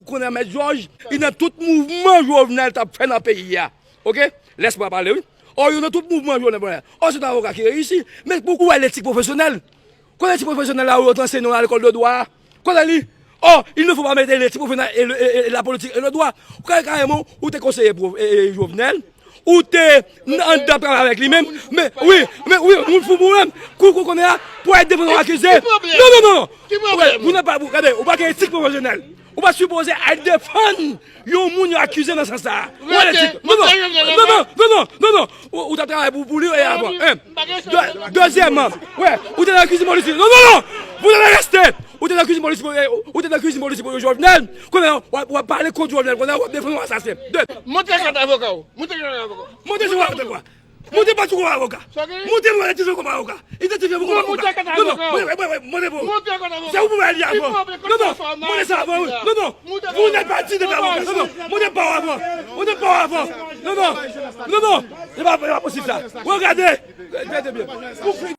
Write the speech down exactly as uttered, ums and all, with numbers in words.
Konnen Mèt Jòj, li nan tout mouvman Jovenel t ap fè nan peyi a. Oke? Lès mwen pale, wi. Ò, yo nan tout mouvman Jovenel. Ò, se yon avoka ki reyisi. Men pou ou wè letik pwofesyonèl. Konnen ti pwofesyonèl la ou yo t ansenye nan lekòl de dwa a? Konnen li? Ò, il ne faut pas mettre les petits professionnels et, le- et- et la politique et le droit. Ou ka kareman, ou te konseye pwof- e- e- Jovenel, ou te n- anndan travay avèk li menm. Men, wi, men, wi, moun fou pou menm. Kou kou konnen a, pou al defann yon akize. Non, non, non, non. Ou pa- Ou nan pa, ou, gade, ou pa gen etik pwofesyonèl. Ou pa sipoze al defann yon moun yo akize nan sans sa a. Ou wè letik. Non, non, non, non, non, non, non. Ou, ou t ap travay pou, pou li, e avan. Hein. De- Dezyèmman, wè, ou te nan kizin polis. Non, non, non! Ou te nan reste! Ou te nan kizin polis, ou te nan kizin polis pou Jovenel. Konnen w ap, w ap pale kont Jovenel, konnen w ap defann yon asasen. De- Monte kat avoka w. Monte kat avoka w. Monte sou avoka. Monte pa sou avoka. Monte mwen ti sou avoka. Identifye pou avoka. Non, non, monte kat avoka. Monte pou li avan. Non, non, monte sa avan, wi. Non, non. Vous n'êtes pas digne d'être avocat. Non, non. Monte pa avan. Monte pa avan. Non, non. Non, non. Se pa, se pa posib sa. Regade. Gade byen.